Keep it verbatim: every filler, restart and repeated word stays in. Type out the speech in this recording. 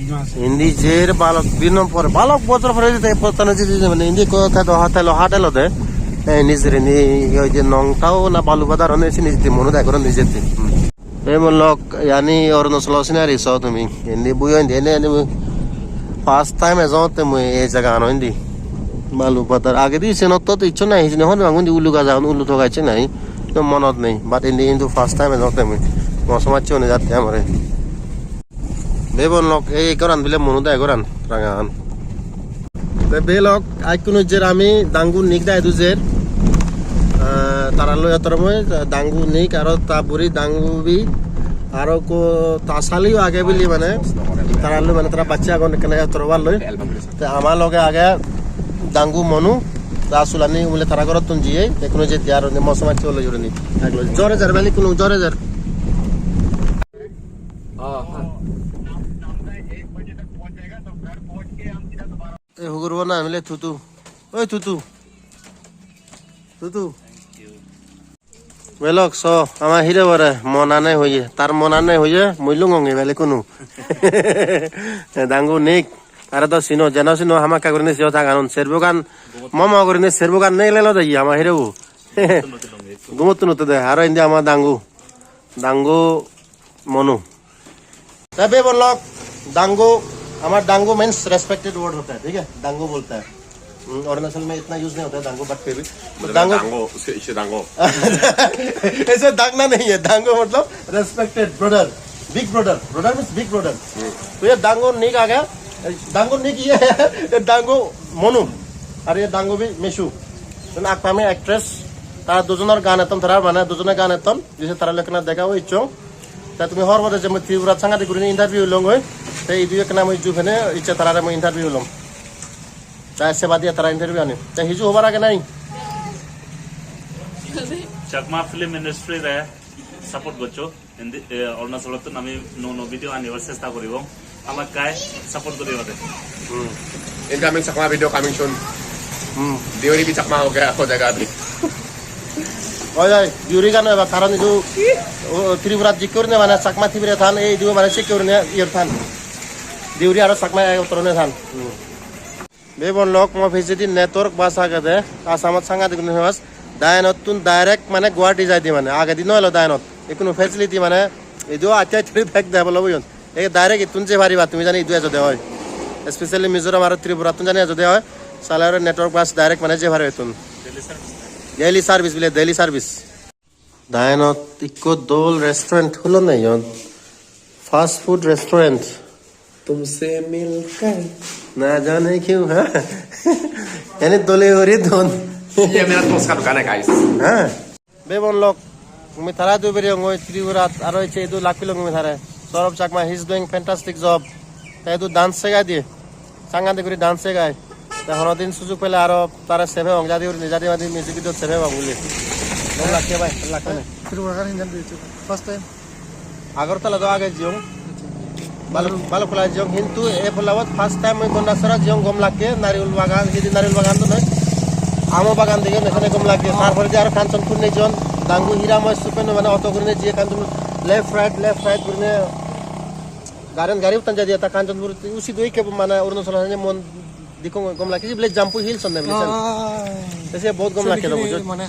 Indi jer balok din pore, balok bojor pore jete pottano jidi jidi mane indi ekko telo ha-, telo hat elode. Te indi jer indi hi hoide Nongtao na Balupadar hone sini jidi mone dai goron indi jete. Hmm. Ei mo lok yani Arunachalo scenery so tumi. Indi buyo indi ene ene first time ejongotte mui ei jagano indi. Balupadar agedi senotte to icchu nahi, hijeni hobor pang undi ulu gaj agon, ulu to gaj nahi. To monot nei, but indi hintu first time ejongotte mui. Mo somajje hone jatte amare. Bebon lok ei goran bile monu dai goran rangan. Te belok ikkunu jer ami Dangu Nik dai du jer. Ah, tara loi otoro mui Dangu Nik aro ta buri Dangu Bi aro ko ta saliyo age bili mane tara loi mane tara bacche agon ekkene otoro bar loi. Te ama loge age Dangu Monu, ta sulani umile tara gorottun jiye, te ikkunu je diar ni mo somajje olo juroni. Jore jer bali ikkunu jore jer. Ei hugurbo na mile Tutu. Oi Tutu. Tutu. Belok so, ama hire bore, monane hoye. Tar monane hoye, mui lungonge bele kunu. Dangu Nik. Tare do sino, jeno sino hamakkai gurinei siyo taganun. Serbo gan, momo gurinei serbo gan nei lelo de ye ama hirebo. Gumottun utte de, aro indi ama Dangu. Dangu Monu. Te bebon lok, Dangu, हमारा Dangu means respected word होता है, ठीक है? Dangu बोलता है। हम्म, अरुणाचल में इतना यूज़ नहीं होता है Dangu, but फिर भी। तो मतलब Dangu। Dangu, इसे, इसे Dangu। ऐसे दागना नहीं है, Dangu मतलब respected brother, big brother, brother means big brother। हम्म। तो ये Dangu Nik आ गया, Dangu Nik ये है, ये Dangu Monu, और ये Dangu Bi Mishu। Then Akpami actress, tara dujonor gan etton, tara mane dujone gan etton, jese tara loi ekkena dega oi icchong। Te tumi hobor pode je mui Tripurat sangadik gurinei interview longoi, te idu ekkena mui ju pene icche tarare mui interview lom। Te se bade tara interview ani. Te hiju hobar age nai? Chakma Film Industry re support goccho. Indi, eh, Arunachalottun ami nuo nuo video anibar chesta guribong. Hamakkai support guriba de. Hmm. Incoming Chakma video coming soon. Hmm. Deuri bhi Chakma ho gaya, ho jayega abhi. Oi, oi, Deuri gano ebar karon idu, o, Tripurat jikke gurine mane Chakma Tripura than, ei idu mane sikke gurine iyer than. Deuri aro Chakma ek torone than. Hmm. Bebon lok mo pijedi network bus agede, Assamot sangadik guri famous. Dayenottun direct mane Guwahati jaide mane, agedi no elo Dayenot. Ikkunu facility mane idu atte atte bek develop oyon. Ei direct ittun je pariba tumi jani idu ejode oi. Especially Mizoram aro Tripurattun jani ejode oi. Sale aro network bus direct mane je pariba ittun. Daily service bile, daily service. Dayenot ikko dol restaurant hulonne iyon. Fast food restaurant. तुमसे मिलकर ना जाने क्यों, ha? Ene dole guri don. ये मेरा दोस्त का दुकान है, guys। Ha? Bebon lok, mui tara idu beriyongoi Tripurat, aro ecche idu lak pelong mui tare. Saurabh Chakma, he is doing fantastic job. Te idu dance segai diye. Sangadik guri dance segai. Te hono din sujug pele aro tare se pebong, jadi guri jadi madi music video se pebong buli. Gom lagge bhai, lagge ne? Tripura gan Indian video, first time। Agartala do age jiyong. Baluk, baluk pala jiyong, hintu e polla bot first time mui Gondasora jiyong, gom lagge, nariul bagan, hidi nariul bagan do noi. Amo bagan dege, mekane gom lagge. Tar pore je aro Kanchanpur nejon, Dangu Hiramoy Supen mane auto gurine jiye Kanchanpur, left right, left right gurine garen gari uttan jadi eta Kanchanpur usi do ikke mane Arunachal hane mon dikko gom lagge, bile Jampu Hills onne bile. Ah. Te se bahut gom lagge do bujot. Mane